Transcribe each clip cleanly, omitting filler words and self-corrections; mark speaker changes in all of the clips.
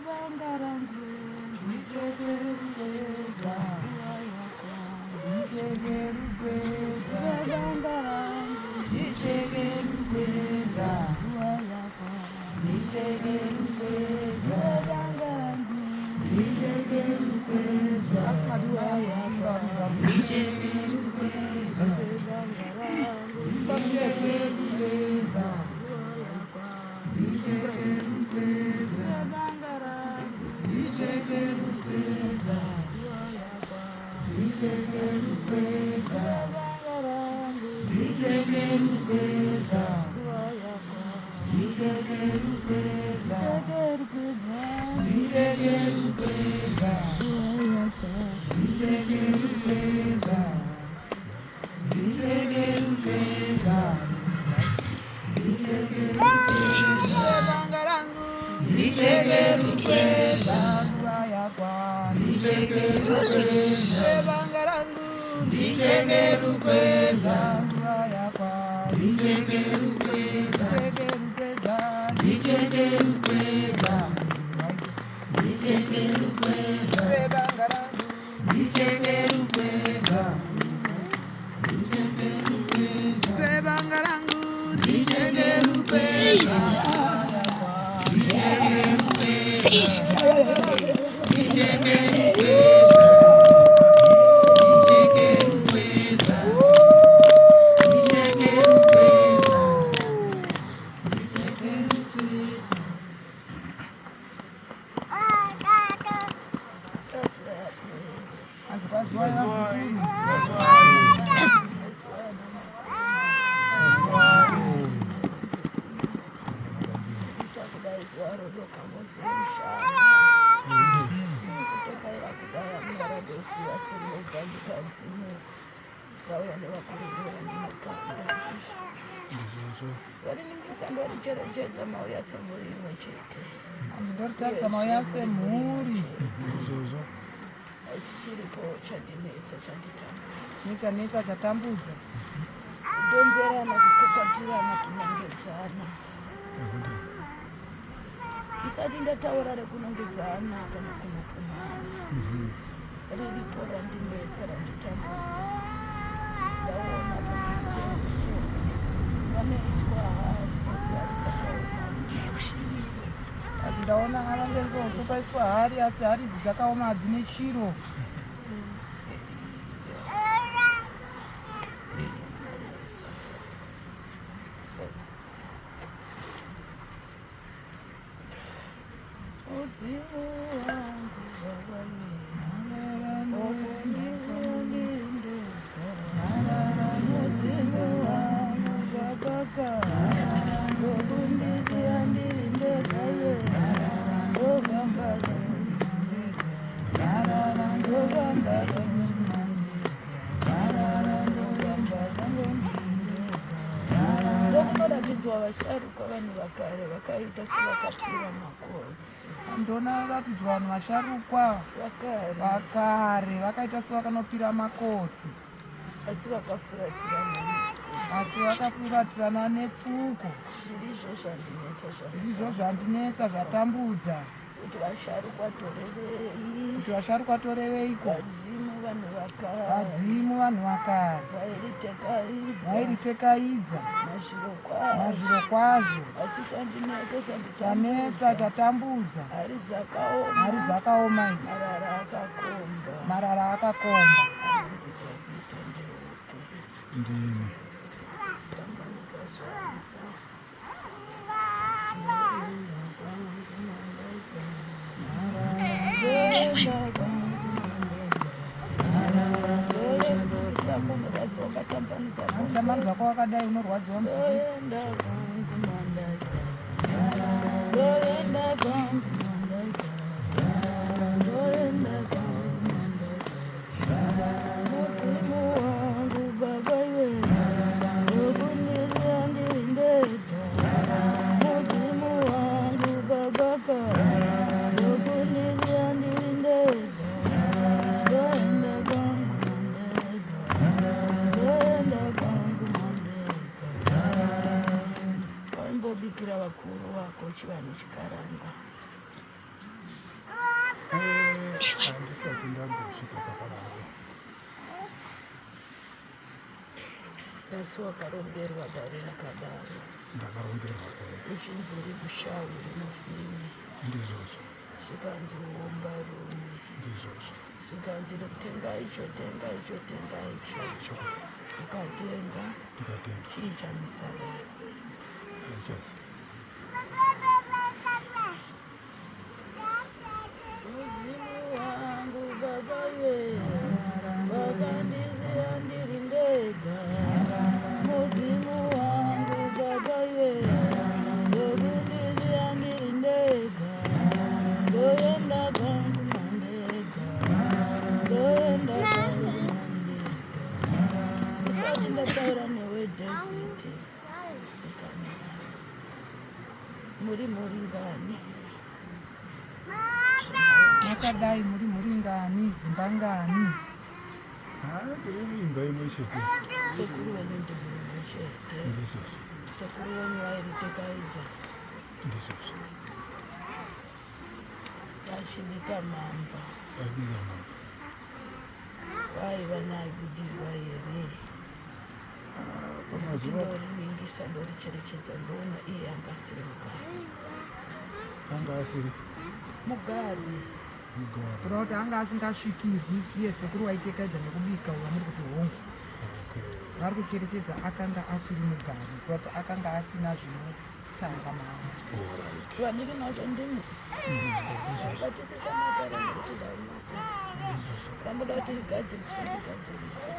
Speaker 1: Banga rangu
Speaker 2: Ndichekerupedza. Ndichekerupedza.
Speaker 1: Banga rangu
Speaker 2: Ndichekerupedza. Ndichekerupedza.
Speaker 1: Banga rangu
Speaker 2: Ndichekerupedza. Ndichekerupedza.
Speaker 1: Banga rangu
Speaker 2: Ndichekerupedza. Ndichekerupedza.
Speaker 1: Banga rangu
Speaker 2: Ndichekerupedza. Ndichekerupedza.
Speaker 1: Banga rangu
Speaker 2: Ndichekerupedza. Ndichekerupedza. Ndichekerupedza. Ndichekerupedza. Ndichekerupedza. Ndichekerupedza.
Speaker 1: Banga rangu
Speaker 2: Ndichekerupedza. Ndichekerupedza.
Speaker 1: Banga rangu
Speaker 2: Ndichekerupedza. Ndichekerupedza. Ndichekerupedza. Ndichekerupedza.
Speaker 1: Banga rangu
Speaker 2: Ndichekerupedza. Ndichekerupedza.
Speaker 1: Banga rangu
Speaker 2: Ndichekerupedza. Ndichekerupedza. Ndichekerupedza. Ndichekerupedza. Ndichekerupedza. Ndichekerupedza.
Speaker 1: Kudai zuva rodoka modzimushana kutekaira kudai amunaradoziva siriogandikadzimu tauya nevakuru vandinotanga variningisa ndoricherechedza mauya semhuri imwe chete.
Speaker 2: Ndoritarisa mauya semhuri.
Speaker 1: Asi chiripo chandinetsa, chanditambudza.
Speaker 2: Nechanetsa, chatambudza.
Speaker 1: Kudhonzerana, kukokwatirana, kunongedzana. Isati ndataura rekunongedzana kana kunopumana, riripo randinetsa, randitambudza. Ndaona pamberi peuso vanoiswa hari, asi hari dzakaoma.
Speaker 2: Ati ndaona pamberi peuso paiswa hari, asi hari idzi dzakaoma, hadzine chiro.
Speaker 1: Mudzimu wangu wavane okundiandindega, mudzimu wangu babaka okundisiandindega ye, ndofamba, ndofamba, ndokunoratidzwa vasharukwa, vanhu vakare vakaita sevakapira makotsi.
Speaker 2: Ndona ratidzwa vanhu vasharukwa
Speaker 1: vakare
Speaker 2: vakare vakaita sevakanopira makotsi,
Speaker 1: asi vakafuratirana.
Speaker 2: Asi vakafuratirana nepfuko.
Speaker 1: Zvirizvo zvandinetsa.
Speaker 2: Zvirizvo zvandinetsa, zvatambudza.
Speaker 1: Kuti vasharukwa torevei?
Speaker 2: Kuti vasharukwa toreveiko?
Speaker 1: Vadzimu, vanhu vakare.
Speaker 2: Vadzimu, vanhu vakare.
Speaker 1: Vairitekaidza.
Speaker 2: Vairitekaidza.
Speaker 1: Mazvirokwazvo.
Speaker 2: Mazvirokwazvo.
Speaker 1: Asi chandinetsa,
Speaker 2: chanetsa,
Speaker 1: chanditambudza,
Speaker 2: chatambudza,
Speaker 1: hari dzakaoma.
Speaker 2: Hari dzakaoma idzi.
Speaker 1: Marara akakomba.
Speaker 2: Marara akakomba.
Speaker 1: Anondidzakuita ndeupi?
Speaker 3: Ndini.
Speaker 1: Tambanudza zvanza.
Speaker 2: Kutambanudza kwawakadai unorwadziwa muzukuru.
Speaker 1: Ndoenda kwangu mandaika, ndoenda kwangu mandaika, ndoenda kwangu mandaika. Mudzimu wangu baba iwe, ndokunisiya ndiri ndega. Mudzimu wangu babaka, ndokunisiya ndiri ndega. Ndoenda kwangu mandega, ndoenda kwangu mandega. Waimbobikira vakuru vako chivanhu chikaranga.
Speaker 3: Handisati ndambosvika pakadaro.
Speaker 1: Asi wakarongerwa dare rakadaro.
Speaker 3: Ndakarongerwa.
Speaker 1: Uchinzi uri mushavi uri mufini.
Speaker 3: Ndizvozvo.
Speaker 1: Zvikanzi hombarume.
Speaker 3: Ndizvozvo.
Speaker 1: Zvikanzi tenga icho, tenga icho, tenga icho.
Speaker 3: Icho.
Speaker 1: Ukatenga.
Speaker 3: Ndikatenga.
Speaker 1: Chii chamisa dare?
Speaker 3: Haichazi.
Speaker 1: Mudzimu wangu baba ye, wakandisiya ndiri ndega. Mudzimu wangu baba ye, ndokundisiya ndiri ndega. Ndoenda kwangu mandega, ndoenda kwangu mandega. Ndisati ndataura newe David, muri muringani?
Speaker 2: Makadai muri mhuri ngani, dzimba ngani?
Speaker 3: Haa, tiri imba imwe chete.
Speaker 1: Sekuru venyu ndimumwe chete.
Speaker 3: Ndizvozvo.
Speaker 1: Sekuru venyu vairitekaidza.
Speaker 3: Ndizvozvo.
Speaker 1: Vachibika mamba.
Speaker 3: Vaibika mamba.
Speaker 1: Vaiva naibudirwa here?
Speaker 3: Ah, pamazuva
Speaker 1: Ndoriringisa, ndoricherechedza, ndoona iye anga asiri mugari.
Speaker 3: Anga asiri
Speaker 1: mugari.
Speaker 3: Mugari.
Speaker 2: Kureva kuti anga asingasvikirwi iye sekuru waitekaidza nekubika uyo muri kuti hongu. Vari kucherechedza akanga asiri mugari, kureva kuti akanga asina zvinotanga maari.
Speaker 3: Alright.
Speaker 1: Vaniri nazvo ndimi. Batisisa matare nekuti ndaunaka. Ramuda kuti rigadziriswe, ndigadzirise.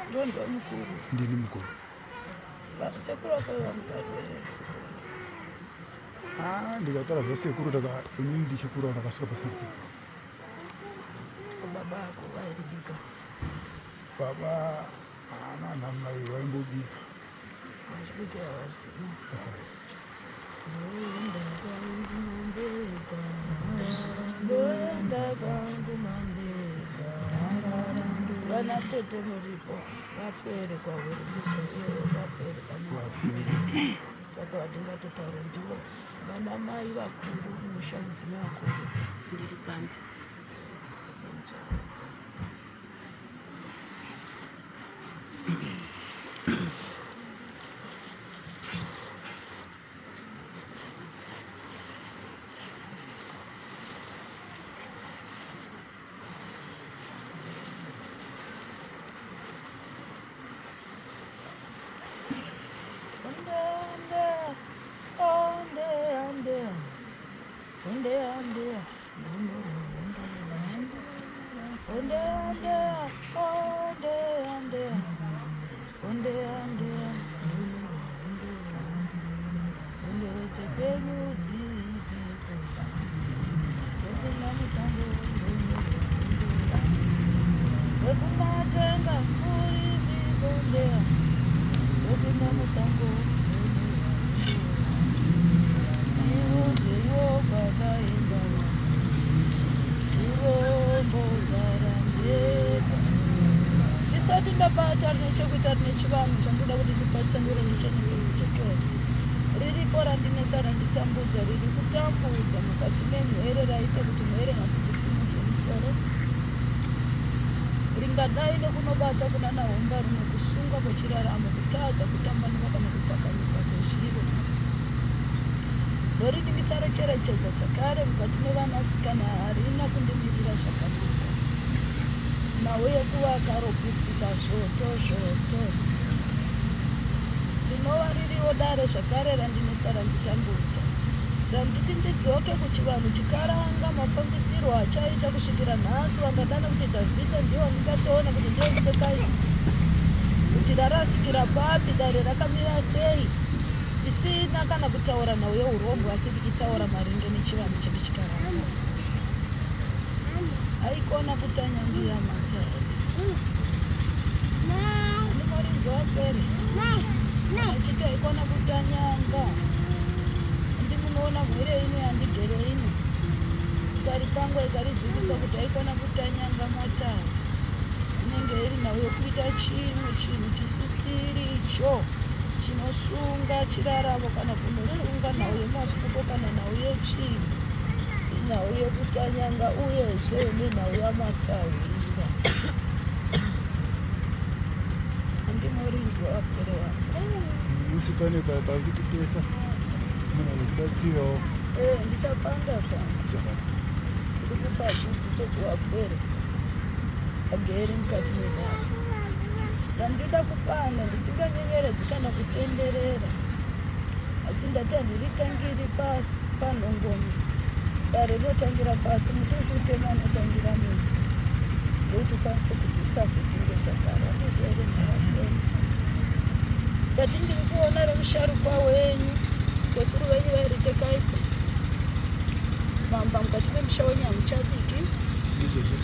Speaker 1: Ndondiwa mukuru.
Speaker 3: Ndini mukuru.
Speaker 1: Sekuru vakauya mugari here sekuru?
Speaker 3: Ah, ndikataura zvasekuru taka inini ndichikura ndakasvika pasina sekuru.
Speaker 1: Baba ako vairibika?
Speaker 3: Baba haana namai vaimbobika.
Speaker 1: Vachibikira vasina. Ndoenda kwangu mandega, ndoenda kwangu mandega. Vana tete muripo, vapere kwauri iyoyo, vapere pana. Saka vatingatotaura ndivo vana mai vakuru musha, mudzimai vakuru.
Speaker 4: Ndiri pano.
Speaker 1: Onde, onde, onde, onde, onde, onde, onde, onde, onde, onde, onde, onde chepenyu dziripo wekuna musango, wekumatenga uri mibondea, wekuna musango, siuzeyo kwakaenda urombogara ndega. Ndisati ndabata, rine chekuita, rine chivanhu chandoda kuti ndipatsanure nechenese nechekese. Riripo randinetsa, randitambudza, riri kutambudza mukati memhere, raita kuti mhere nhasi dzisimudze musoro. Ringadai nekunobata kuna nahomba rimwe kusungwa kwechiraramo, kutadza kutambanuka kana kupfakanyika kwezviro. Ndoridingisa rocherechedza zvakare mukati mevanasikana, harina kundimirira zvakanaka. Nhau yekuvaka roputsika zvoto zvoto. Rinova ririwo dare zvakare randinetsa, randitambudza, randiti ndidzoke kuchivanhu chikaranga mafambisirwo achaita kusvikira nhasi. Vangadana kuti Dhavhidha ndiwo wandingatoona kuti ndiye mutekaisi, kuti rarasikira papi, dare rakamira sei, tisina kana kutaura nhau yeurombwa, asi tichitaura maringe nechivanhu chedu chikaranga. Haikona kutanyangira matare ndimorinzo wapere achiti haikona kutanyanga. Ndi munoona mhwere ino yandigere ino ikaripangwa ikarizivisa kuti haikona kutanyanga matare, inenge iri nhau yekuita chimwe chinhu chisisiri icho. Chinosunga chiraramo kana kunosunga nhau yemapfuko kana nhau yechii inhau yekutanyanga uyezve nenhau yamasahwira. Andimorinzwa vapwere vangu.
Speaker 3: Muti pane pari kutipesa munhu anokubatsirawo.
Speaker 1: Eh, ndichapanga zvangu.
Speaker 3: Zvakanaka.
Speaker 1: Ndiri kupa dzidziso kuvapwere vagere mukati medare. Ndandida kupanda ndisinganyenyeredzi kana kutenderera. Asi ndati handiritangiri pasi panhongonya. Dare rinotangira pasi, muti uchiutema unotangira midzi. Ndokuti ukwanise kuti usazopinde zvakare. Handizvo here nhai? Ndati ndiri kuona remusharukwa wenyu, sekuru venyu vairitekaidza. Mamba mukati memusha wenyu hamuchabiki.
Speaker 3: Ndizvozvo.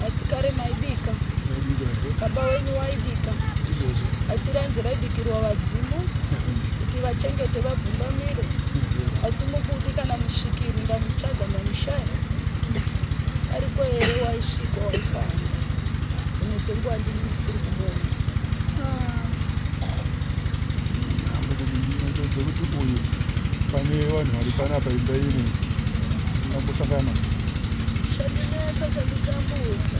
Speaker 1: Asi kare maibika.
Speaker 3: Maibika here?
Speaker 1: Baba wenyu waibika.
Speaker 3: Ndizvozvo.
Speaker 1: Asi rainzi raibikirwa vadzimu kuti vachengete vabvumbamire. Asi mubudi kana musvikiri ndamutsvaga ndamushaya. Ariko here waisvika waipanda. Dzimwe dzenguva ndini ndisiri kumuona.
Speaker 3: Ndinotoudza kuti uyu pane vanhu vari panapa imba ino ndinambosangana.
Speaker 1: Chandinetsa chanditambudza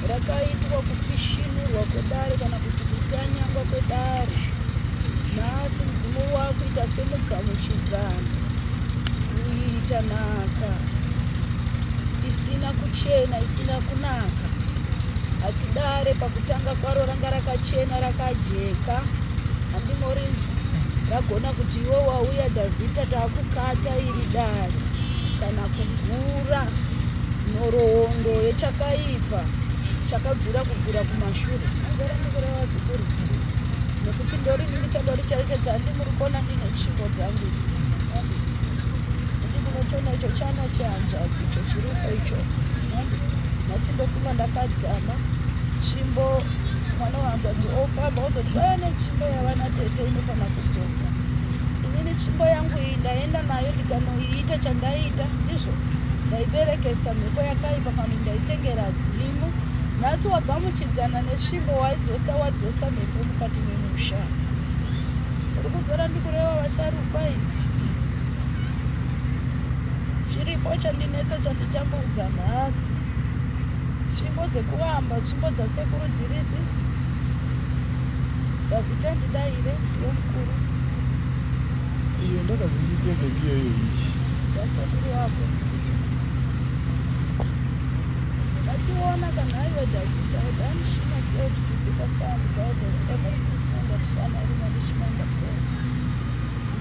Speaker 1: rakaitwa kupishinurwa kwedare kana kuti kutanyangwa kwedare. Nhasi mudzimu wakuita semugamuchidzano kuita nhaka isina kuchena isina kunaka. Asi dare pakutanga kwaro ranga rakachena rakajeka. Handimorinzwa ragona kuti iwe wauya Dhavhidha takukata iri dare kana kugura nhoroondo yechakaipa chakabvira kubvira kumashure. Anzora ndikureva vazukuru nekuti ndorininisa ndoricherechedza handi muri kuona ndine tsvimbo dzangu idzi. Handi munotoona icho chana chehanzvadzi icho chiripo icho. Nhasi ndofunga ndakadzama tsvimbo mwana wehanzvadzi ofamba ozoti vaya netsvimbo yavana tete inofana kudzoka. Inini tsvimbo yangu iyi ndaenda nayo ndikanoiita chandaita ndizvo ndaiberekesa mhepo yakaipa kana ndaitengera dzimu. Nhasi wagamuchidzana netsvimbo waidzosa wadzosa mhepo mukati memusha. Uri kudzora ndikureva vasharukwa ini. Chiripo chandinetsa chanditambudza nhasi. Tsvimbo dzekuvamba, tsvimbo dzasekuru dziripi? Dhavhidha ndidaire, ndiwe mukuru.
Speaker 3: Iyo ndakazi nditenge ndiyo iyo iyi.
Speaker 1: Yasekuru wako. Vachiona kana aiwe Dhavhidha, Danishina failed to better sound guidance ever since Nandachana Rinandishimanda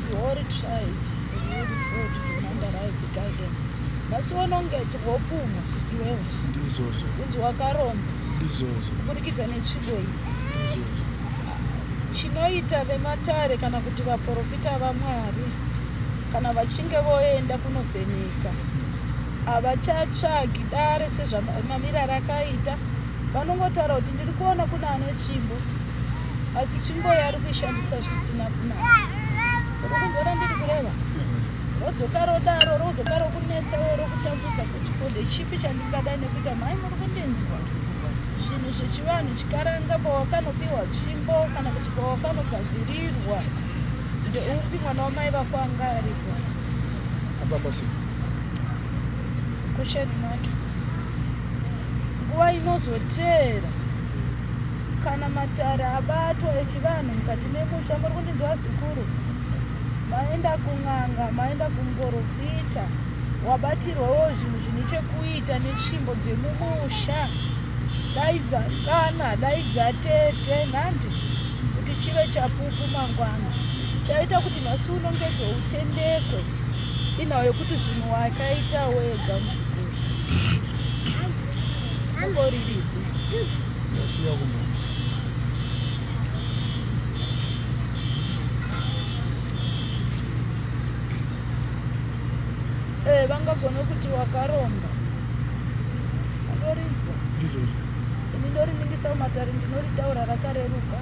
Speaker 1: He already tried and he already failed to mandarize the guidance. Nhasi unonge wopumwa iwewe.
Speaker 3: Ndizvozvo.
Speaker 1: Kunzi wakaromba.
Speaker 3: Ndizvozvo.
Speaker 1: Kuburikidza netsvimbo iyi.
Speaker 3: Ndizvozvo.
Speaker 1: Chinoita vematare kana kuti vaporofita vaMwari kana vachinge voenda kunovheneka havachatsvagi dare sezvamamira rakaita vanongotaura kuti ndiri kuona kune ane tsvimbo asi tsvimbo yaari kuishandisa zvisina kunaka. Uri kunzwa randiri kureva? Rodzoka rodaro rodzoka rokunetsa uye rokutambudza kuti ko ndechipi chandingadai nekuita mhai muri kundinzwa zvinhu zvechivanhu chikaranga pawakanopiwa tsvimbo kana kuti pawakanogadzirirwa ndeupi mwana wamai vako anga aripo
Speaker 3: Apa pasi.
Speaker 1: Kucheni make. Nguva inozoteera kana matare abatwa echivanhu mukati memusha muri kundinzwa vazukuru maenda kun'anga maenda kumuporofita wabatirwawo zvinhu zvine chekuita netsvimbo dzemumusha dai dzakana dai dzatete nhandi kuti chive chapupu mangwana chaita kuti nhasi unongedzo utendekwe inhau yekuti zvinhu wakaita wega muzukuru fungo riripi
Speaker 3: Ndasiya kumba.
Speaker 1: Eh, vangagona kuti wakaromba andorinzwa
Speaker 3: Ndizvozvo.
Speaker 1: ini ndoriningisa mumatare ndinoritaura rakareruka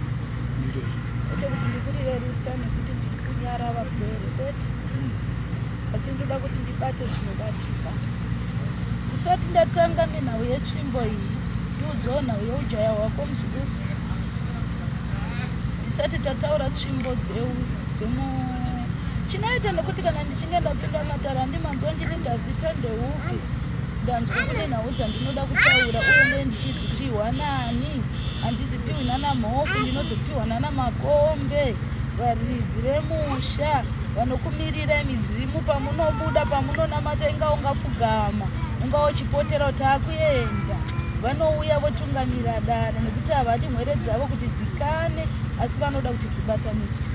Speaker 3: Ndizvozvo.
Speaker 1: kwete kuti ndikurirerutsa nekuti ndiri kunyara vapwere kwete asi ndoda kuti ndibate zvinobatika ndisati ndatanga nenhau yetsvimbo iyi ndiudzewo nhau yeujaya hwako muzukuru. Tisati tataura tsvimbo dzemu chinoita nekuti kana ndichinge ndapinda matare handimanzwa nditi Dhavhita ndeupi ndanzwa kune nhau dzandinoda kutaura uye ndee ndichidzipiwa nani handidzipiwi nana mhofu ndinodzipiwa nana makombe varidzi vemusha vanokumirira midzimu pamunobuda pamunonamata inga ungapfugama unga uchipotera kuti akuenda vanouya votungamira dare nekuti havadi mhwere dzavo kuti dzikane asi vanoda kuti dzibatanidzwe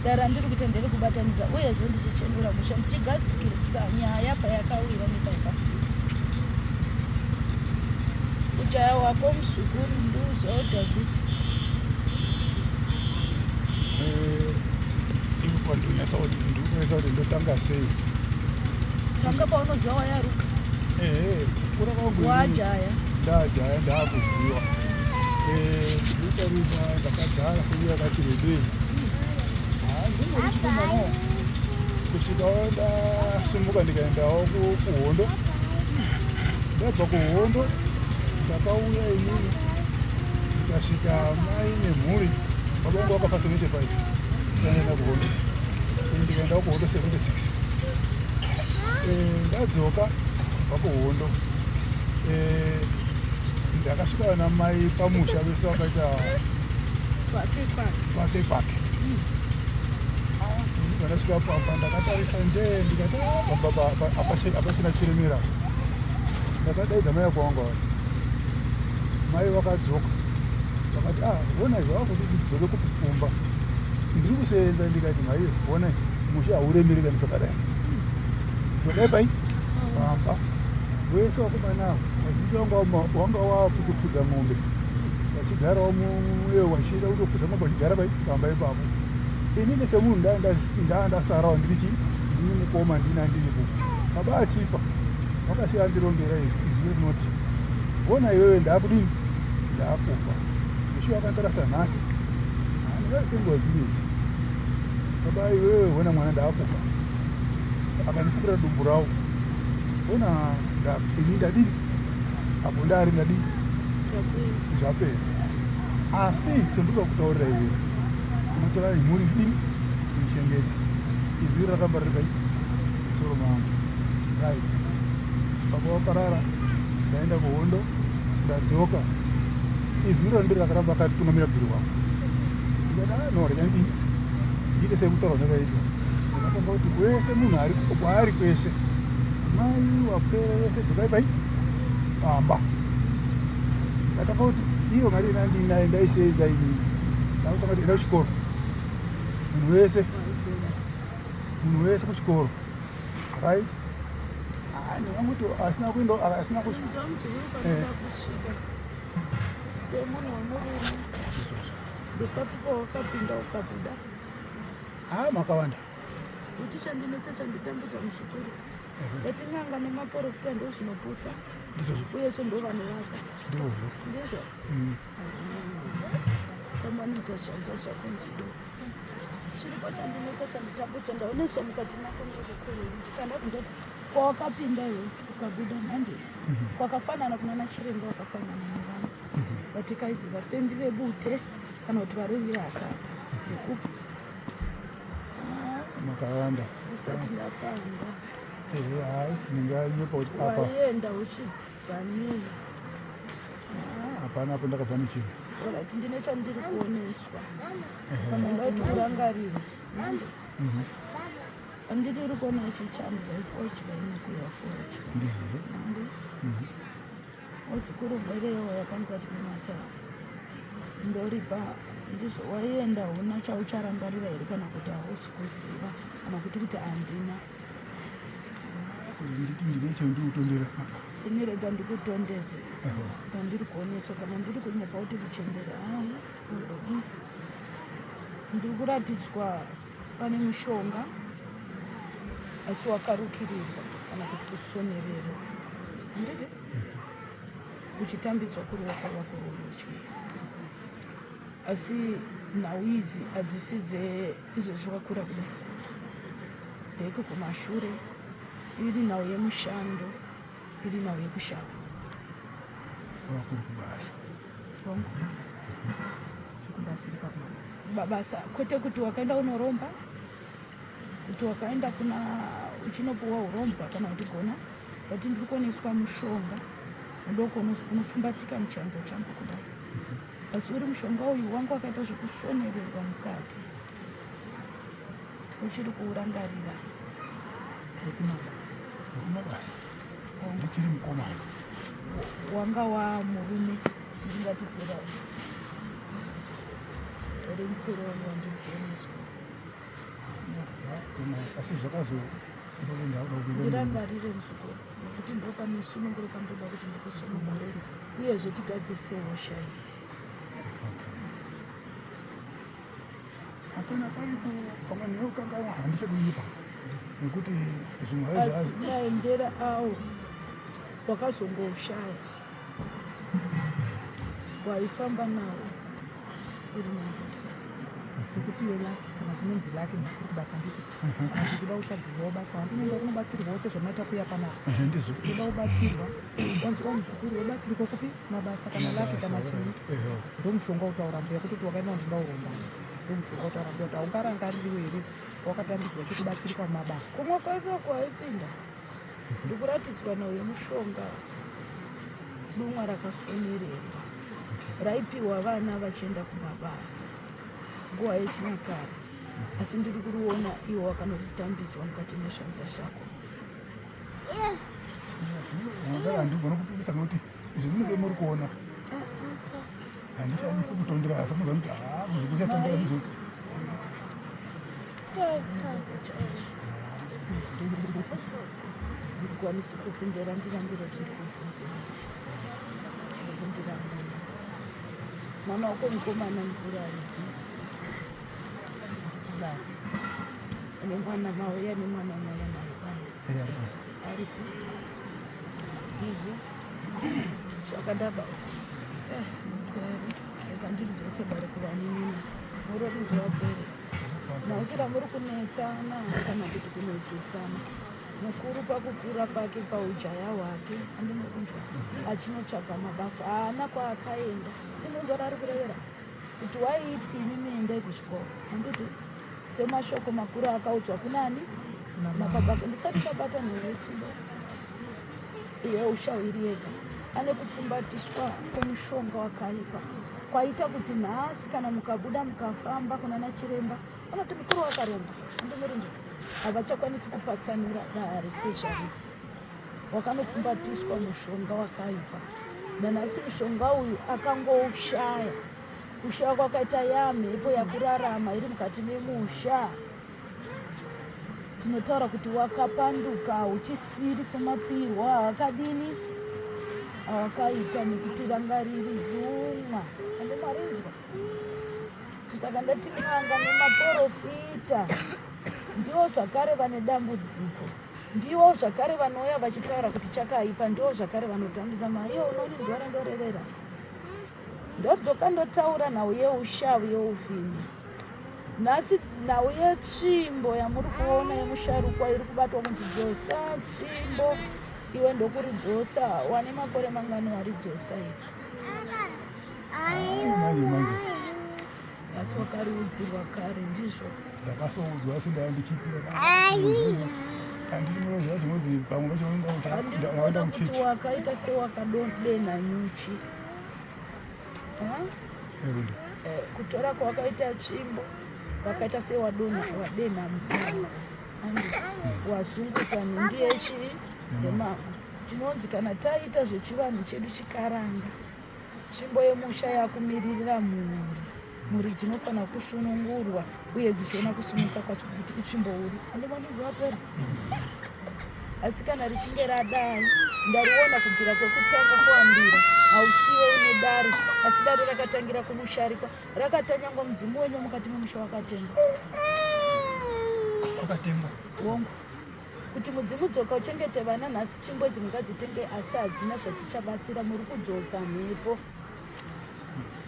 Speaker 1: dare randiri kuita nderekubatanidza uyezve ndichichenura musha ndichigadzikisa nyaya payakawira nepayakafira ujaya wako muzukuru ndiudzawo Dhavhidhi.
Speaker 3: Eh, ndinonyatsa kuti ndinonyatsa kuti ndotanga sei.
Speaker 1: Tanga paunoziva wayaruka.
Speaker 3: Ehe, kukura kwangu
Speaker 1: wajaya.
Speaker 3: Ndajaya ndakuziva. Eh, ndinotarisa ndakagara kwenguva yakati rebei. Ah, ndingori chikomanawo kusvikawo ndasimuka ndikaendawo kuhondo. Ndabva kuhondo ndakauya inini ndikasvika mai nemhuri baba vangu vakafa 75 sandaenda kuhondo ini ndikaendawo kuhondo 76 eh, ndadzoka kubva kuhondo eh, ndakasvika vana mai pamusha vese vakaita kwake kwake Ndakasvika pamba ndakatarisa ndee ndikati ah, pamba hapachina chiremera. Ndakadaidza mai vako wanga vari. Mai vakadzoka vakati ah honai zvavakuti ndidzoke kumba. Ndiri kusenza ndikati mai honai musha hauremeri kana zvakadai. Dzokai pai pamba. Wese wakomana ava vazhinji wanga wakutofudza mombe vachigarawo muye vachienda kutofudza mombe vachigara pai pamba ipapo. Inini semunhu ndaa ndasarawo ndiri chii ndini mukoma ndini andiripo baba achifa vakasiya andirongera izwi rinoti hona iwewe ndaakudini ndaakufa musi wakandirasa nhasi handingasenguva dziri idzi baba iwewe hona mwana ndaakufa akandifukira dumbu rawo hona ini ndadini apo ndaari ndadini zvapera asi chandinoda kutaurira iwewe unotora mhuri dini kuichengeta izwi rakaramba riri pai musoro mangu right baba vaparara ndaenda kuhondo ndadzoka izwi iro ndiro rakaramba akatungamira bviri wangu ndikati ah, no rega ndini ndiite sekutaura zvakaitwa ndakatanga kuti wese munhu ari kwaari kwese mai wapere wese dzokai pai pamba ndakatanga kuti iyo mari ina ndinayo ndaisenza inini ndakutanga kuti enda kuchikoro munhu wese munhu wese kuchikoro right ah, ndinganguti asina kuenda asina kusvika eh.
Speaker 1: semunhu wemurume ndepapi pawakapinda ukabuda
Speaker 3: haa ah, makawanda
Speaker 1: kuti chandinetsa chanditambudza muzukuru Ndati n'anga nemaporofita ndozvinoputsa uyezve ndovanovaka
Speaker 3: ndizvo
Speaker 1: ndizvo mm. Tambanudza zvanza zvako nzvido chiripo chandinetsa chanditambudza ndaoneswa mukati mako ndikanda kunzoti kwawakapinda iwe ukabuda nhande mhm. kwakafanana kuna nachiremba wakafanana nevanhu mhm. vatikaidzi vafembi vebute kana kuti varovi vehakata ndekupi
Speaker 3: makawanda
Speaker 1: ndisati ndapanda
Speaker 3: ehe hayi ndinganyepa kuti apa
Speaker 1: waienda uchibva nei
Speaker 3: ah, hapana apo ndakabva nechinhu
Speaker 1: orit ndine chandiri kuoneswa kana nda kuti urangarire mhm. anditi uri kuona ichi changu vaifodya inokuya fodya
Speaker 3: ndizvozvo mhm.
Speaker 1: Muzukuru mwerewo yakamukati mumata ndoripa ndizvo waienda huna chaucharangarira here kana kuti hausi kuziva kana kuti kuti handina
Speaker 3: nditi ndine chandikutondera
Speaker 1: ini rega ndikutondedze ndandiri kuoneswa kana ndiri kunyepa kuti kuchembera hai ndiri kuratidzwa pane mushonga asi wakarukirirwa kana kuti kusonererwa handiti uchitambidzwa kuruoko rwako rworudyi asi nhau idzi hadzisi dzeizvozvi wakura kudai bheki kumashure iri nhau yemushando iri nhau yekushava
Speaker 3: wakuri kubasa
Speaker 1: hongu zvikubatsirika kumabasa. Mabasa kwete kuti wakaenda unoromba, kuti wakaenda kuna uchinopuwa urombwa kana kuti gona, but ndiri kuoneswa mushonga mudoko unopfumbatika muchanza changu kudai, asi uri mushonga uyu wangu wakaita zvekusonererwa mukati, uchiri kuurangarira.
Speaker 3: Wekumabasa ndichiri mukomana.
Speaker 1: Wanga wa murume ndingati zera remukuru wangu wandiri kuoneswa.
Speaker 3: Asi zvakazo
Speaker 1: ndirangarire muzukuru, nekuti ndopane sununguro pandoda kuti ndikusunungure uyezve tigadzirise hosha iyi.
Speaker 3: Hapana paripo pamwe neyokanganwa, handichadinipa nekuti zvimwe
Speaker 1: asi maendera awo wakazongoshaya waifamba nawo uri mangozi.
Speaker 2: Sekuti iwe Lucky, kana zvinonzi Lucky ndikuri kubasa, nditi kana ndikuda kutsvagirwawo basa, wandinoenda kunobatsirwawo sezvamaita kuya panapa.
Speaker 3: Ndizvo.
Speaker 2: Kuda kubatsirwa, wanzi wa muzukuru wobatsirwa kupi mabasa kana Lucky kana chii, ndomushonga utaura mbuya kutoti wakaenda ndinoda urombana, ndomushonga utaura mbuya kuti haungarangaririwo here wakatambidzwa chekubatsirika mumabasa.
Speaker 1: Kumwe kwese kwaipinda ndikuratidzwa nauyo mushonga, dumwa rakasonererwa raipiwa vana vachienda kumabasa nguva yechinyakare, asi ndiri kuriona iwo wakanoritambidzwa mukati mezvanza zvako.
Speaker 3: Ndara handigona kupikisa nekuti izvi munenge muri kuona handishandisi kutondera, asi munoziva kuti haa muzukuru chatondera muzukuru.
Speaker 1: Ndikwanisi kubvunzera, ndirambira kuti ndikubvunzera, ndikubvunzera mwana, mwana wako mukomana mukuru aripi? Ndikubata une mwana, mauya nemwana unouya naye pano aripi? Ndizvo saka ndaba rega ndiridzose dare kuvaninina murorinzwa pere nhasi ramuri kunetsana kana kuti kunodzotsana. Mukuru pakukura kwake, paujaya hwake, andinokunzwa achinotsvaga mabasa, haana kwaakaenda. Inonzwa rari kurevera kuti waiiti imimi endai kuzvikoro, handiti? Semashoko makuru akaudzwa kunani nababa. Ndisati ndabata nhume yetsvimbo yeusha iri yega, ane kupfumbatiswa kwemushonga wakaipa kwaita kuti nhasi kana mukabuda mukafamba kunana chiremba vanoti mukuru wakaromba, andimurinzwa, havachakwanisi kupatsanura dare sezvariri. Wakanopfumbatiswa mushonga wakaipa, nanhasi mushonga uyu akangoushaya. Kushaya kwakaita yamhepo yakurarama iri mukati memusha, tinotaura kuti wakapanduka, uchisiri semapirwo awakadini awakaita, nekuti ranga riri dumwa. Andemarinzwa, saka ndati n'anga nemaporofita ndivo zvakare vane dambudziko, ndivo zvakare vanouya vachitaura kuti chakaipa, ndivo zvakare vanotambisa mari. Iyo unorinzwa randorevera, ndodzoka ndotaura nhau yeushavi yeuvhimi. Nhasi nhau yetsvimbo yamuri kuona yemusharukwa iri kubatwa kunzi dzosa tsvimbo, iwe ndokuridzosa. Wane makore mangani waridzosa iwe?
Speaker 3: Manje manje.
Speaker 1: Asi wakariudzirwa kare, ndizvo?
Speaker 3: Ndakasoudzwa, asi ndaa ndichiitira handiti munoziva zvinonzi pamwe pacho ndaenda
Speaker 1: Handikuona kuti
Speaker 3: muchechi.
Speaker 1: Wakaita sewakadenha nyuchi. Ha?
Speaker 3: Erundi.
Speaker 1: Kutora kwawakaita tsvimbo wakaita sewadonha, wadenha mupango, andi wazunguza nhumbi yechii yemavhu. Tinonzi kana taita zvechivanhu chedu chikaranga, tsvimbo yemusha yakumiririra mhuri, mhuri dzinofanira kusunungurwa uye dzichiona kusununguka kwacho kuti itsvimbo huru, andimandinzwa pera. Asi kana richinge radai, ndariona kubvira kwekutanga kuambira, hausiwe une dare, asi dare rakatangira kumusharikwa, rakatanyangwa mudzimu wenyu mukati memusha wakatengwa.
Speaker 3: Wakatengwa.
Speaker 1: Wongu, kuti mudzimu dzoka uchengete vana. Nhasi tsvimbo idzi mungadzitenge, asi hadzina zvadzichabatsira, muri kudzosa mhepo.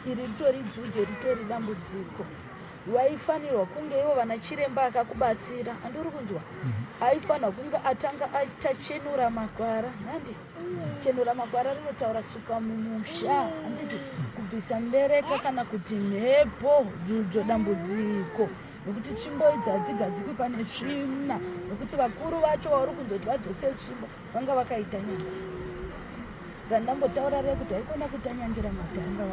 Speaker 1: Iri ritori dzudze, ritori dambudziko. Vaifanirwa kunge ivo vana chiremba akakubatsira, handiri kunzwa, aifanirwa kunge atanga atachenura makwara, handi? Chenura makwara rinotaura suka mumusha, handiti? Kubva Kubvisa mbereka kana kuti mhepo dzudzo dambudziko nekuti tsvimbo idzi hadzigadzikwi pane tsvina nekuti vakuru vacho vauri kunzoti vadzose tsvimbo vanga vakaita nyanga randambotaura riya kuti haikona kutanyangira matanga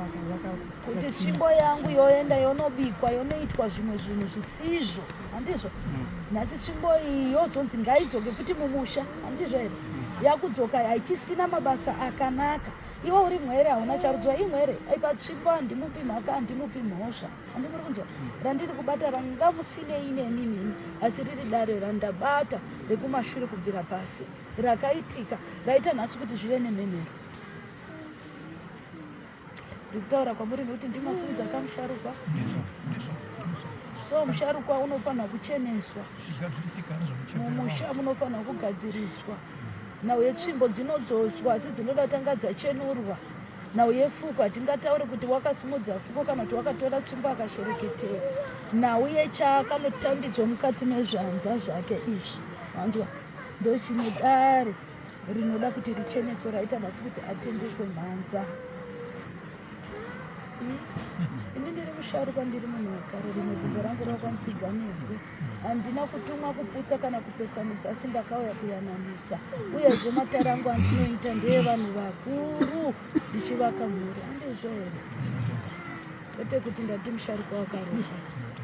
Speaker 1: kuti tsvimbo yangu yoenda yonobikwa yonoitwa zvimwe zvinhu zvisizvo handizvo mm. nhasi tsvimbo iyi yozonzi ngaidzoke futi mumusha handizvo here mm. yakudzoka haichisina mabasa akanaka iwe uri mwere hauna charudzwa imwere aipa tsvimbo handimupi mhaka handimupi mhosva handimuri kunzwa mm. randiri kubata ranga musinei nemi mimi asi riri dare randabata rekumashure kubvira pasi rakaitika raita nhasi kuti zvive nemhemhero ndikutaura kwamuri nekuti ndimasuudza kamusharukwa so musharukwa unofanirwa kucheneswa mumusha munofanirwa kugadziriswa nhau yetsvimbo dzinodzoswa asi dzinoda tanga dzachenurwa nhau yefuko hatingatauri kuti wakasimudza fuko kana kuti wakatora tsvimbo akashereketera nhau yechaakanotambidzwa mukati mezvanza zvake izvi wanzwa ndochine dare rinoda kuti richeneswe raita nhasi kuti atendekwe mhanza hmm? ini ndiri musharukwa ndiri munhu wekare rimwe gumbo rangu rakwanisiganedze handina kutumwa kuputsa kana kupesanisa asi ndakauya kuyananisa uyezve matare angu andinoita ndeyevanhu vakuru ndichivaka mhuri handizvo here kwete kuti ndati musharukwa wakaromba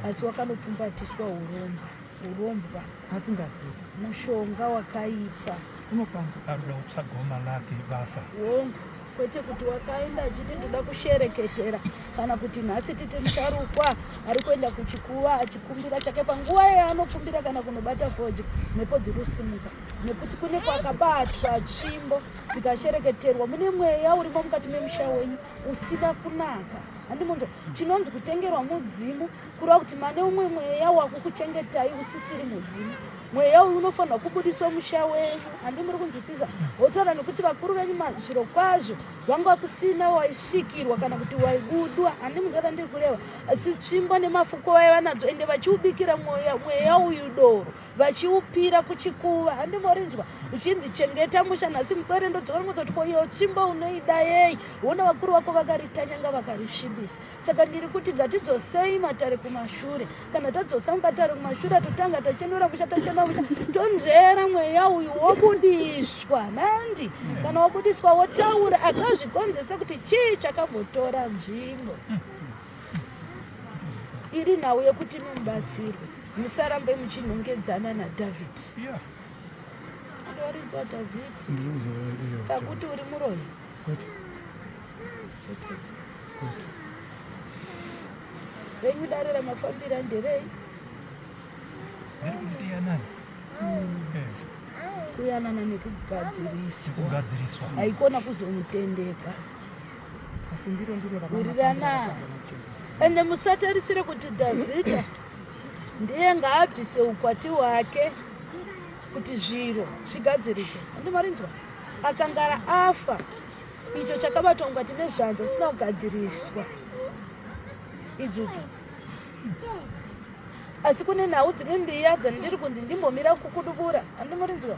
Speaker 1: asi wakanopfumbatiswa uromba urombwa
Speaker 2: asingazivi
Speaker 1: mushonga wakaipa
Speaker 2: unopanga
Speaker 4: arikuda kutsvagawo malaki basa
Speaker 1: hongu kwete kuti wakaenda achiti ndoda kushereketera kana kuti nhasi titi musharukwa ari kuenda kuchikuva achikumbira chake panguva yaanokumbira kana kunobata fodya mhepo dziri kusimuka nekuti kune kwakabatwa tsvimbo dzikashereketerwa mune mweya urimo mukati memusha wenyu usina kunaka handimunzwa chinonzi kutengerwa mudzimu kureva kuti mane umwe mweya wakukuchengetai usisiri mudzimu mweya uyu unofanirwa kubudiswa musha wenyu handi muri kunzwisisa wotaura nekuti vakuru venyu zviro kwazvo vanga kusina waisvikirwa kana kuti waibudwa handi munzvata ndiri kureva asi tsvimbo nemafuko vaiva nadzo ende vachiubikira mweya uyu doro vachiupira kuchikuva handi morinzwa uchinzi chengeta musha nhasi mupere ndodzora mozoti ko iyo tsvimbo unoida yei wona vakuru vako vakaritanyanga vakarisvibisa saka ndiri kuti ngatidzosei matare kumashure kana tadzosa matare kumashure totanga tachenura musha tachenura musha tonzvera mweya uyu wobudiswa nandi kana wabudiswa wotaura akazvikonzesa kuti chii chakambotora nzvimbo iri nhau yekuti mubatsirwe musarambe muchinongedzana nadhavhidhi andowaridzwa dhavhidhi kakuti uri muroyi Renyu dare ramafambira nderei?
Speaker 4: Nderekuti
Speaker 1: hmm. Kuyanana nekugadziriswa.
Speaker 4: Kugadziriswa.
Speaker 1: Haikona kuzomutendeka.
Speaker 2: Asi ndiro ndiro
Speaker 1: Wirirana. Ende musatarisire kuti Dhavhidha ndiye ngaabvise ukwati hwake kuti zviro zvigadzirike. Andimarinzwa? Akangara afa icho chakabatwa mukati mezvanza zvisina kugadziriswa idzodzo asi kune nhau dzimwe mbiya dzandiri kunzi ndimbomira kukudubura handimurinzwa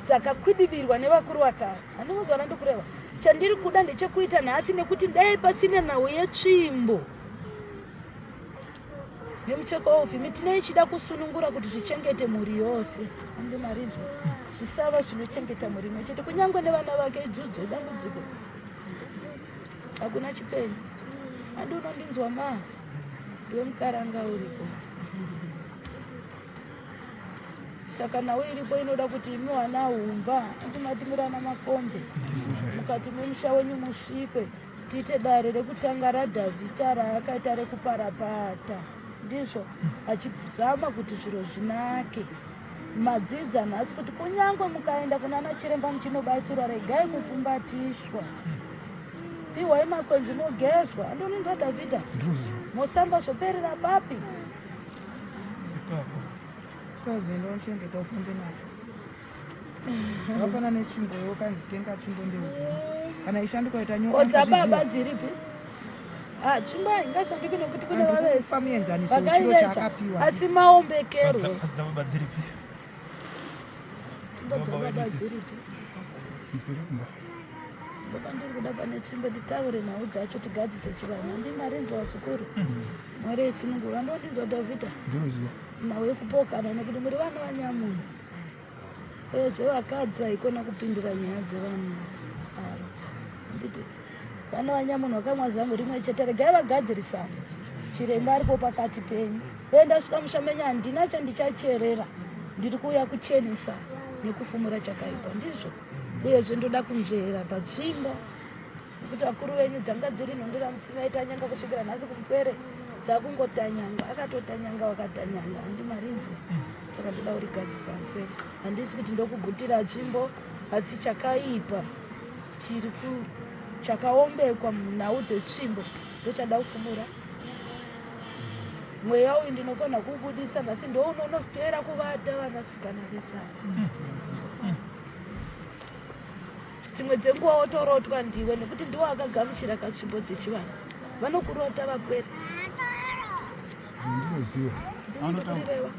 Speaker 1: dzakakwidibirwa nevakuru vakare handimunzwa randikureva chandiri kuda ndechekuita nhasi nekuti dai pasina nhau yetsvimbo nemucheka weuvhimi tinei ichida kusunungura kuti zvichengete mhuri yose ande marinzwa zvisava zvinochengeta mhuri imwe chete kunyange nevana vake idzudzo idambudziko hakuna chipenyu andi unondinzwa ma ndiwe mukaranga uriko saka nhau iripo inoda kuti imi wana humba andimati muri ana makombe mukati memusha wenyu musvikwe Tiite dare rekutanga raDhavhidha raakaita rekuparapata, ndizvo, achizama kuti zviro zvinake. Madzidza nhasi kuti kunyange mukaenda kunana chiremba muchinobatsirwa, regai kupfumbatiswa. Pihwai makwenzi mogezwa. Andoninzwa Dhavhidha, mosamba zvoperera papi?
Speaker 4: Ipapo.
Speaker 2: Tozoenda unochengeta ufambe nacho. Zvakafanana netsvimbo iwe ukanzi tenga tsvimbo ndeuziva. Kana ishanduka ita nyoka.
Speaker 1: Ko dzababa dziripi? Ah, tsvimbo haingashanduki nekuti kune vavesi.
Speaker 2: Pa muenzaniso wechiro
Speaker 1: Vakaivesa.
Speaker 2: chaakapiwa.
Speaker 1: Asi maombekerwo.
Speaker 4: Dzababa dziripi?
Speaker 1: Tsvimbo dzababa dziripi?
Speaker 3: Dziri kumba.
Speaker 1: Ndopandiri kuda pane tsvimbo titaure nhau dzacho tigadzise chivanhu. Handii marinzwa vazukuru. Mwari aisunungura. Ndondinzwa Dhavhidha.
Speaker 3: Ndinoziva.
Speaker 1: Nhau yekupokana nekuti muri vana vanyamunhu. Uyezve vakadzi haikona kupindira nyaya dzevanhu ava. Handiti vana vanyamunhu vakamwa zamu rimwe chete regai vagadzirisane. Chiremba aripo pakati penyu. Uye ndasvika musha menyu handina chandichacherera. Ndiri kuuya kuchenesa nekufumura chakaipa. Ndizvo. Uyezve ndoda kunzvera patsvimbo nekuti vakuru venyu dzanga dziri nhundura mutsime aitanyanga kusvikira nhasi kumupwere dzakungotanyanga akatotanyanga wakatanyanga handi marinzwa saka ndoda kurigadzisa mupwere handisi kuti ndokugutira tsvimbo asi chakaipa chiri ku chakaombekwa munhau dzetsvimbo ndochada kufumura mweya uyu ndinokona kuubudisa nhasi ndounonotera kuvata vanasikana vesana Dzimwe dzenguva wotorotwa ndiwe nekuti ndiwo akagamuchira katsvimbo dzechivanhu. Vanokurota vapwere.
Speaker 3: Ndinoziva.
Speaker 1: Ndinokureva.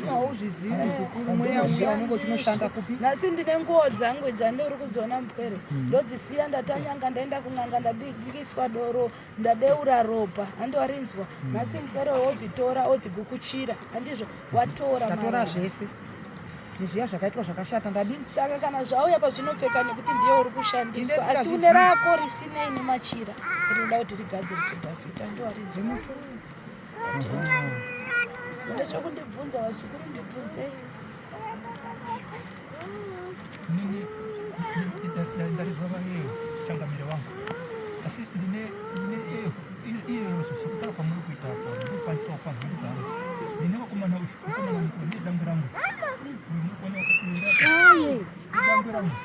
Speaker 2: Hauzvizivi muzukuru, mweya uya unenge uchinoshanda kupi?
Speaker 1: Nhasi ndine nguo dzangu dzandiri kudziona mupwere. Ndodzisiya ndatanyanga ndaenda kun'anga ndabikiswa doro ndadeura ropa handi warinzwa nhasi mupwere wodzitora odzigukuchira handizvo watora
Speaker 2: Tatora zvese. Nezviya zvakaitwa zvakashata ndadini?
Speaker 1: Saka kana zvauya pazvinopfeka nekuti ndiye uri kushandiswa asi une rako risinei nemachira rinoda kuti rigadziriswe Dhavhidha ndiwaridze une chokundibvunza vazukuru ndibvunzei.
Speaker 4: Nini ndarizwa iyeyo changamire wangu asi ndine ndine iyeyo sekutaura kwamuri kuita apa ndikukwanisa kupa mhuri dzangu ndine vakomana uyu mukomana mukuru nedangwe rangu uyu mukomana dangwe rangu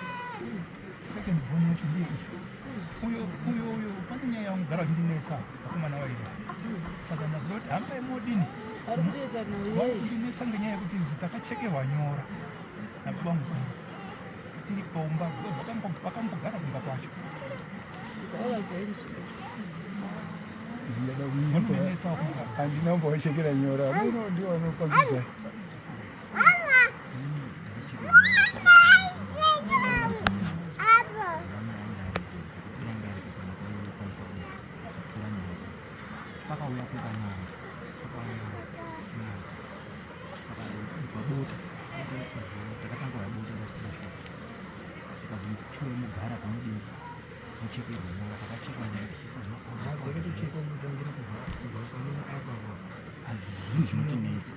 Speaker 4: second born yacho ndiye uyu uyo uyo uyo pane nyaya yaunogara uchindinetsa vakomana vairi saka ndaziva kuti hamba imodini vari kundinetsa ngenyaya yekuti takachekerwa nyora nababa mukuru tiri paumba vakambogara kumba kwacho
Speaker 3: Handina kumbovachekera nyora muno ndiwo vanopangidza.
Speaker 5: Pakauya kuita nyaya, pakauya nyaya, saka bota takatanga bota rasina tikazonzi chiuya mugara panodini muchekerwe nyora takachekwa nyaya tichiisa zvinhu zvinotinetsa.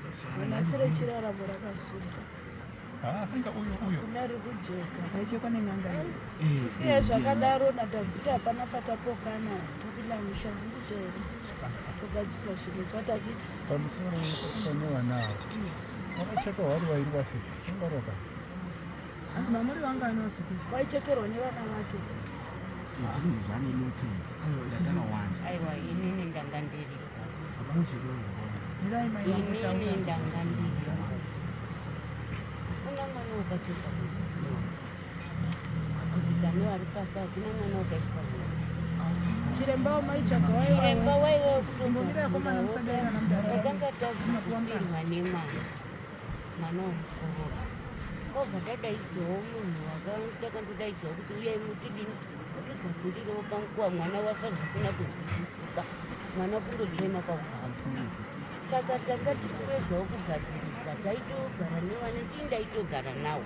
Speaker 1: Nhasi rechiraramo rakasungwa.
Speaker 4: Anga uyo uyo.
Speaker 1: Kuna riri kujeka.
Speaker 2: Raichekwa nen'anga iyi.
Speaker 1: Siye zvakadaro naDhavhidhi hapana patapokana topinda musha handizvo here? Togadzisa zvinhu zvaDhavhidhi.
Speaker 3: Pamusoro pane vana ava vakachekwa vari vairi vafe vangaroka.
Speaker 2: Hanzi mamuri vangani vazukuru?
Speaker 1: Waichekerwa nevana vake.
Speaker 5: Zvinhu zvanenoti ndatakawanda.
Speaker 6: Aiwa inini ndanga ndiripo.
Speaker 5: Hapana kuchekerwa zvakawanda.
Speaker 2: Mirai mai
Speaker 6: Inini
Speaker 2: vangotaura.
Speaker 6: ndanga ndiripo. Hakuna mwana wakachekwa. Kudzidza nevari pasi hakuna mwana wakaiswa.
Speaker 1: Chiremba wamaitsvaga
Speaker 6: Chiremba
Speaker 1: waiva
Speaker 6: waiva
Speaker 2: Imbomirai akomana musadairana mudare.
Speaker 6: Takanga tazopirwa nemwana mwana womukuru obva tadaidzawo munhu wakatakandodaidzwa kuti uyai mutidini mutigadzirirewo kanguva mwana wafa zvisina kunzwisisika mwana kundochema kwakubva saka tanga tichikuedzawo kugadzirisa taitogara nevana ndii ndaitogara nawo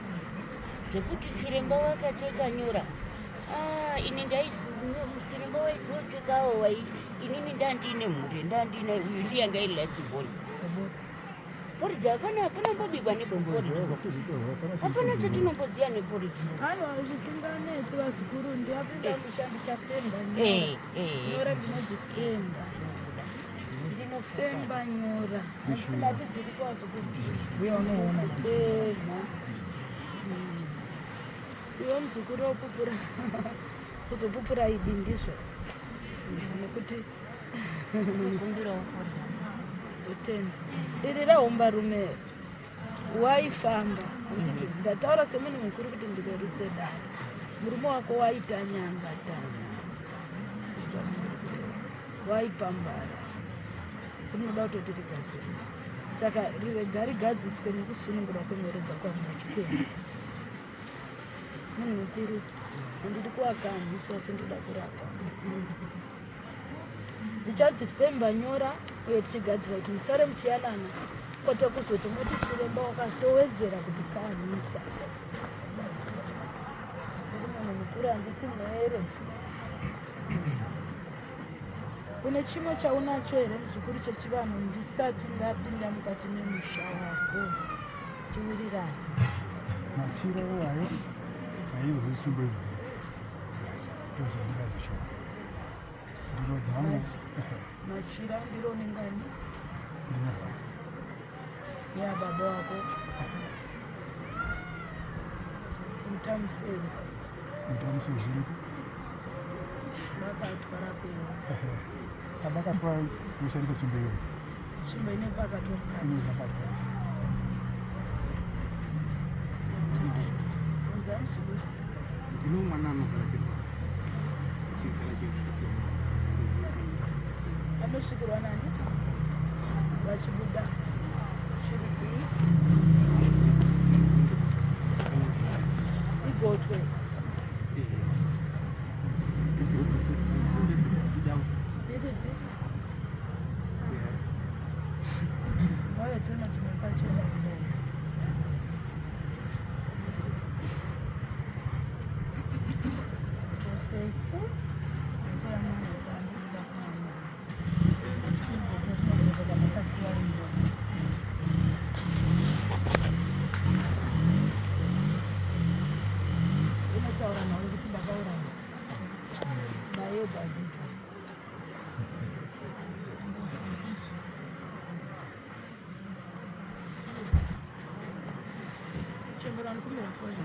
Speaker 6: zvekuti chiremba wakacheka nyora ah, ini ndaichiremba waizochekawo wai inini ndandiine mhuri ndandiine uyu ndiye anga iri last born porridge hapana hapana mbobikwa neporridge hapana chatinomboziva neporridge.
Speaker 1: Aiwa zvisinganetsi vazukuru ndiyapinda musha ndichafemba nyora.
Speaker 6: Eh, eh.
Speaker 1: Nyora ndinodzifemba. Ndinofemba nyora. Ndati dziripo vazukuru.
Speaker 2: Uye unoona.
Speaker 1: Ema. Iwe muzukuru wopupura kuzopupura idi ndizvo. Nekuti
Speaker 6: Kumbirawo forya.
Speaker 1: Ndotenda. Iri rehombarume waifamba. Handiti ndataura semunhu mukuru kuti ndirerutse dare. Murume wako waitanyanga tanyanga. Waipambara. Rinoda kutoti rigadziriswe. Saka rirega rigadziswe nekusunungurwa kwemhuri dzako hamuna chipembe. Munhu mukuru handidi kuvakamhisa asi ndoda kurapa. Ndichadzifemba nyora uye tichigadzira kuti musare muchiyanana kwete kuzoti moti chiremba wakatowedzera kuti kamhisa. Ndiri munhu mukuru handisi mhere. Une chimwe chaunacho here muzukuru chechivanhu ndisati ndapinda mukati memusha wako? Tiwirirane.
Speaker 3: Machira iwayo aiwa zvitsvimbo idzi ndozvandinazo shuwa ndiro dzangu.
Speaker 1: Machira ndiro nengani?
Speaker 3: Ndine
Speaker 1: ya baba wako mutamuseri.
Speaker 3: Mutamuseri zviripo.
Speaker 1: Bakatwa rapewa.
Speaker 3: Abakatwa kushandisa tsvimbo iyoyo.
Speaker 1: Tsvimbo ine bakatwa mukati.
Speaker 3: Ine bakatwa.
Speaker 1: Unza muzukuru.
Speaker 5: Ndino mwana anogara chirwara. Chigara chirwara.
Speaker 1: Anosvikirwa nani? Vachibuda. Chirudzii? Igotwe. Iripi? Waya tona chimepachena kudai. Tosei. Unotaura nawe kuti ndakauraya naye Dhavhidha. Chembera ndikumira foni.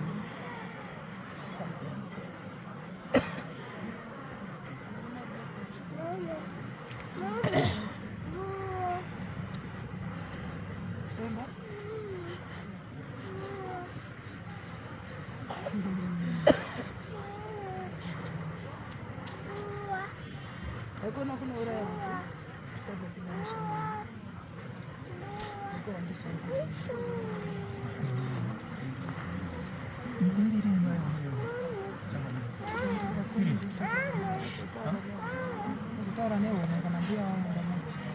Speaker 1: Chemba. Haikona kunouraya huku. Kusagopinda mushangano. Huku handizvo.
Speaker 2: Kutaura nehomwe kana mbuya vangu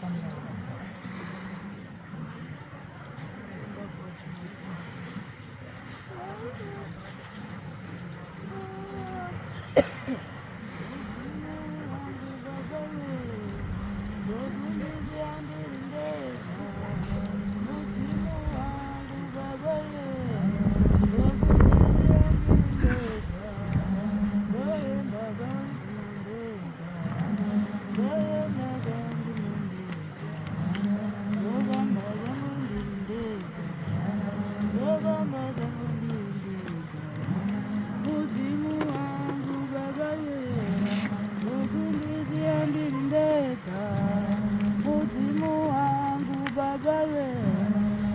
Speaker 2: vakamira.
Speaker 1: Mudzimu wangu baba ndokundiziya ndiri ndega. Mudzimu wangu baba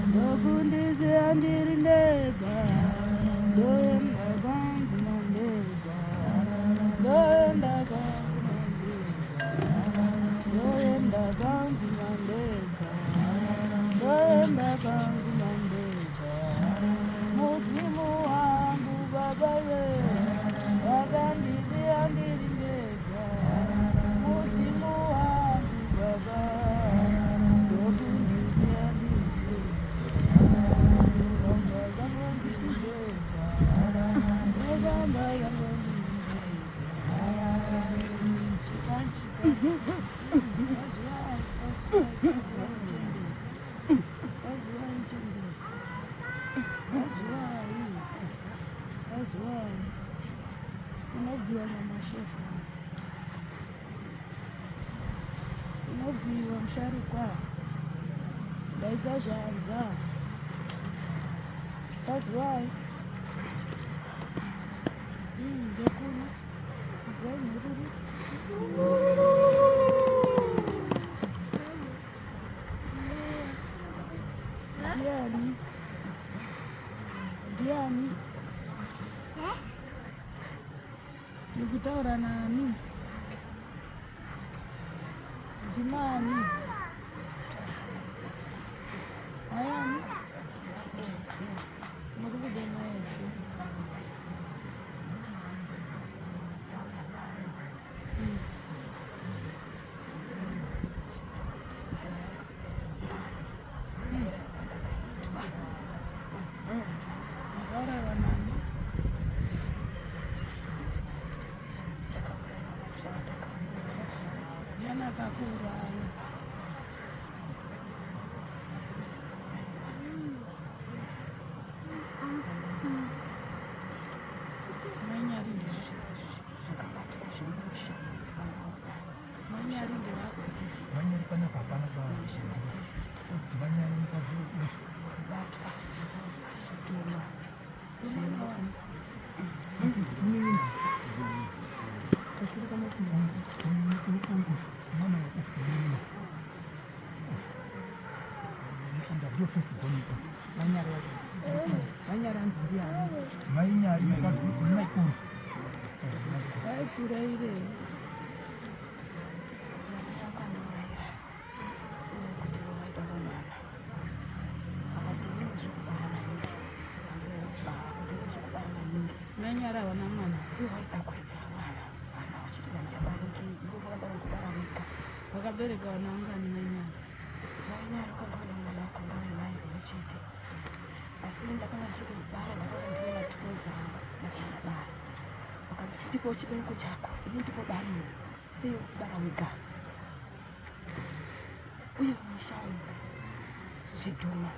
Speaker 1: ndokundiziya ndiri ndega. Ndoenda kwangu mandega. Ndoenda kwangu mandega. Ndoenda kwangu mandega. Ndoenda kwangu mandega. Mudzimu wangu baba wakandisiya ndiri ndega. Mudzimu wangu baba ndokundisiya ndiri ndega. Ndofamba zvangu ndiri ndega. Ndofamba zvangu ndiri ndega. Chika chika. Mazuva mazuva mazuva muchembere. Mazuva muchembere. Mazuva mazuva unobviwa namashefu. Unobviwa musharukwa. Ndaisa zvanza. Mazuva ndekuno. Idzai mhururu. Ndiani? Ndiani? Ndikutaura nani? Ndimani? Ayani? Muri kuda maeshe. Ndiani akakuuraya? Manyari
Speaker 2: Zvakabatwa zvemusha.
Speaker 1: Manyari ndewako.
Speaker 4: Manyari panapa hapana ba. Manyari mukadzi uyu.
Speaker 2: Kubatwa zvidhoma.
Speaker 1: Umwana wani?
Speaker 2: Munin'ina. Tasvira pamakumbo.
Speaker 4: Uyu mwana uyu. Ndiyo first born.
Speaker 2: Manyari wacho. Manyari anzi ndiani?
Speaker 4: Mainyari mukadzi maikuru.
Speaker 1: Vaikurairei?
Speaker 2: Kuti vaida mwana. Akati inini zvekubara maningi. Ndinobara, ndine zvekubara maningi.
Speaker 1: Manyari havana mwana.
Speaker 2: Ivo vaida kuedza mwana. Vana vachiti handichabariki. Ivo vakabara kubara wega.
Speaker 1: Vakabereka vana vangani Manyari?
Speaker 2: Mainyari vakanga vane mwana vakanga vainaye umwe chete. Asi ini ndakanga ndiri kubara, ndakanga ndine matwins angu ndakabara. Vakanditi ndipo chibereko chako, ini ndipo bariwo. Sei kubara wega? Uye mumusha umu zvidhoma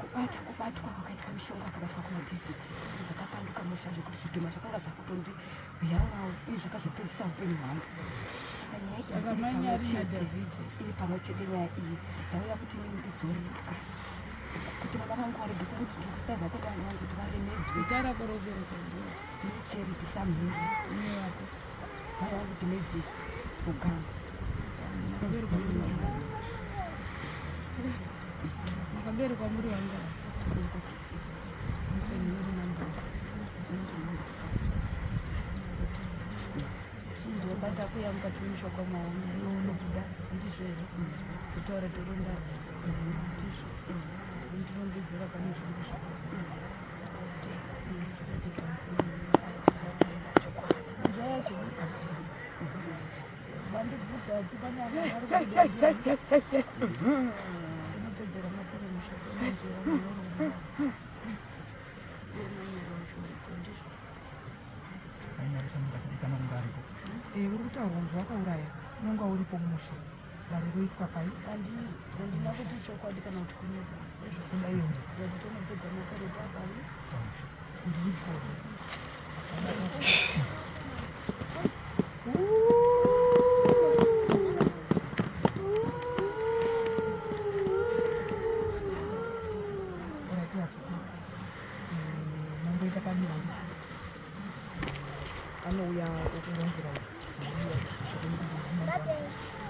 Speaker 2: kubata kubatwa kwakaitwa mishonga akabatwa kumadhiziti zvakapanduka musha zvekuti zvidhoma zvakanga zvakutondiyamwawo uye zvakazopedzisa upenyu hwangu. Saka nyaya iyi
Speaker 1: Saka
Speaker 2: iri pamwe
Speaker 1: Manyari
Speaker 2: chete
Speaker 1: naDhavhidhi.
Speaker 2: iri pamwe chete nyaya iyi ndauya kuti inini ndizoripwa kuti vana vangu varege kungoti ndiri kusaivha kwevana vangu kuti varemedzwe.
Speaker 1: Zita rako rokubereka ndiwe.
Speaker 2: Ndini Samhiri.
Speaker 1: Newako.
Speaker 2: Mai vangu ndi Mavis Mugango.
Speaker 1: Makaberekwa muri vangani? Makaberekwa muri vangani? Musenhuri nambura. Inzwa patakuya mukati memushoko maona iwe unobuda ndizvo here? Kutaura torondana. Ndizvo. Undirondedzera pane zviri kusvika. Vandibvudza kuti pane vari unopedzera mapere mushoko ndizvo.
Speaker 4: Mainyari chamungachidikanwa kunge aripo.
Speaker 2: Uri kutaurwa kunzi wakauraya unonga uripo mumusha dare roitwa pai.
Speaker 1: Handina kuti chokwadi kana kuti kunyepa.
Speaker 2: Kuda iyo.
Speaker 1: Ndati tonopedza makareta apani.
Speaker 2: Ndiripo. Alright, vazukuru. Mamboita pamira anouya okuronzera mbuya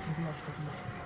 Speaker 2: mbuya svika kumusha.